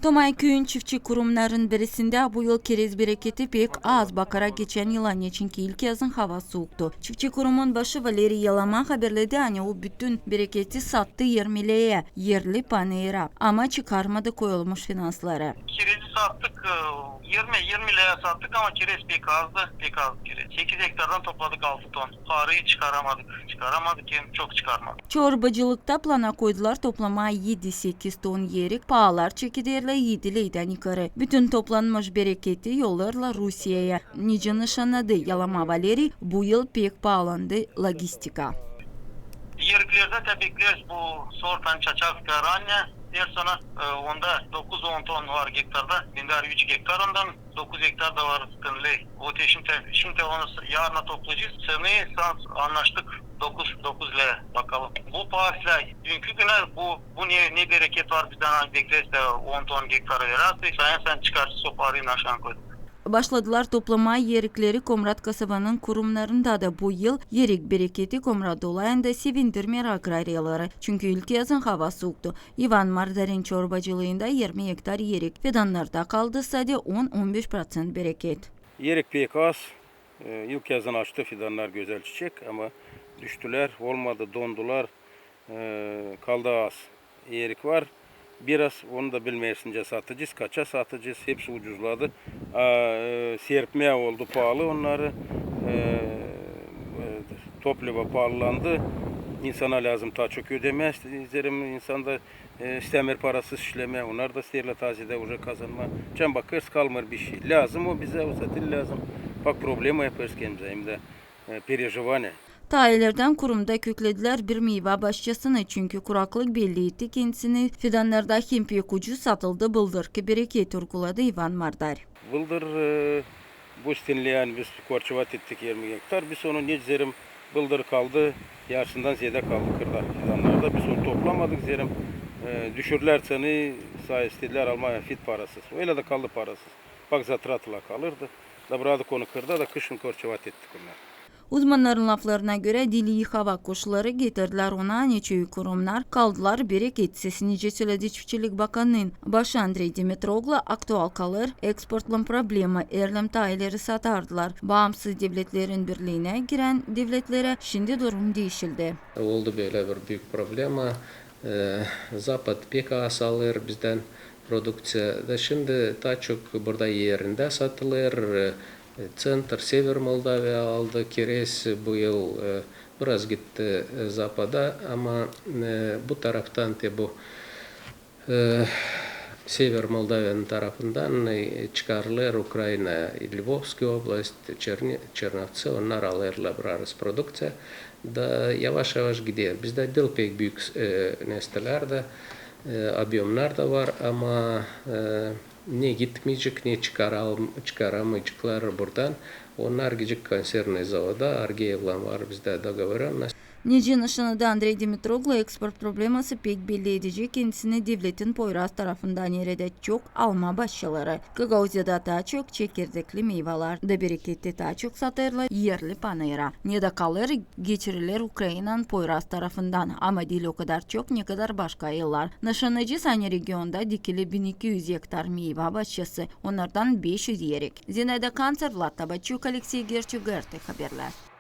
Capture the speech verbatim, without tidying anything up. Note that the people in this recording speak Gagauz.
Tomay küüyün çiftçi kurumnarın birisindä bu yıl kerez bereketi pek az, bakarak geçän yıla, neçin ki ilkyazın hava suuktu. Çiftçi kurumun başı Valeriy Yalama haberledi, ani o bütün bereketi sattı ermenilerä, erli panera, ama çıkarmadı koyulmuş finansları. Kerezi sattık, e, ermeni, ermenilärä sattık, ama kerez pek azdı, pek azdı kerez. Sekiz ektardan topladık altı ton. Parayı çıkaramadık, çıkaramadık, hem çok çıkarmadık. Çorbacılıkta plana koydular toplamaa edi-sekiz ton erik. Paalar çekederlär edi leydän yukarı. Bütün toplanmış bereketi yollarlar Rusiyaya. Nicä nışannadı Yalama Valeriy, bu yıl pek paalandı logistika. Eriklerdä tä bekleriz bu sorta Çaçakskaya Ranya. Her sene, e, onda dokuz-on ton var gektarda. Bendä var üç gektar ondan, dokuz gektar da var Stänley. O şindi, şindi onu s-, yarına toplayacez. Cenayı sän annaştık dokuz, dokuz lä bakalım. Bu paalar, düünkü günä bu, bu ne, ne bereket var bizdän, ani bekleriz tä on ton gektara verä, sän, sän çıkar, o parayı aşaa koyduk. Başladılar toplamaa erikleri Komrat kasabanın kurumnarında da. Bu yıl erik bereketi Komrat olayında sevindirmeer agrariyaları, çünkü ilkyazın hava suuktu. İvan Mardarin çorbacılıında ermi ektar erik, fidannarda kaldı sade on-on beş proţent bereket. Erik pek az. E, ilkyazın açtı fidannar gözäl çiçek, ama düştülär, olmadı, dondular. E, kaldı az. Erik var. Biraz onu da bilmeersin nicä satacez, kaça satacez. Hepsi ucuzladı. A, e, serpmää oldu paalı onnarı. E, e, toplivo paalılandı. İnsana lääzım taa çok ödemää. İsteerim, insan da, e, istämeer parasız işlemää. Onnar da isteerlär taa ziyadä uje kazanmaa. Çän bakêrsın, kalmêêr bişey. Lääzım o bizä, o zaten lääzım. Bak, problema yapêrız kendimizä, hem dä, e, переживание. Taa ilerdän kurumda kökledilär bir meyva başçasını, çünkü kuraklık belli etti kendisini. Fidannarda hem pek ucuz satıldı bıldırkı bereket, urguladı İvan Mardar. Bıldır, e, bu Stänley, ani biz korçovat ettik ermi ektar, biz onu ne deerim, bıldır kaldı, yarısından ziyadä kaldı kırda, fidannarda. Biz onu toplamadık, deerim, e, düşürdülär cenayı, saa istedilär almaa fid parasız. Ölä dä kaldı parasız. Bak, zatratla kalırdı. Da braktık onu kırda da kışın korçovat ettik onnarı. Uzmannarın laflarına görä, diil ii hava koşulları getirdilär ona, ani çoyu kurumnar kaldılar bereketsiz, nicä söledi çiftçilik bakanının başı Andrey Dimitroglu. Aktual kalêr eksportlan problema, erlem taa ileri satardılar Baamsız Devletlerin Birliinä girän devletlerä, şindi durum diişildi. Oldu bölä bir büük problema. E, Zapad pek az alêr bizdän produkţiya. Da şindi taa çok burada erindä satılêr. E, Centr, Sever Moldaviya aldı kerez bu yıl, e, biraz gitti, e, Zapada, ama, e, bu taraftan te bu, e, Sever Moldaviyanın tarafından, e, çıkarılêr Ukraina, Lvovskaya oblast, Çerni-, Çernovtsi, onnar alêrlar biraz produkţiya. Da yavaş-yavaş gider. Bizdä diil pek büük, e, nesnelär dä, e, objemnar da var, ama, e, ne gitmeyecek, ne çıkaral-, çıkaramayaceklar buradan. Onnar gidecek konservnıy zavoda, Argeyevlan var bizdä dogovorennost. Nicä nışannadı Andrey Dimitroglu, eksport probleması pek belli edecek kendisini devletin poyraz tarafından, neredä çok alma başçaları. Gagauziyada taa çok çekirdekli meyvalar da berekette taa çok satêrlar erli panera. Ne dä kalêr geçiriler Ukrainanın poyraz tarafından, ama diil o kadar çok, ne kadar başka yıllar. Nışannadı, ani regionda dikili bin iki üz ektar meyva başçası, onnardan beş üz erik. Zinaida Kanţer, Vlad Tabaçuk, Aleksey Gerçuk, GRT Haberlär.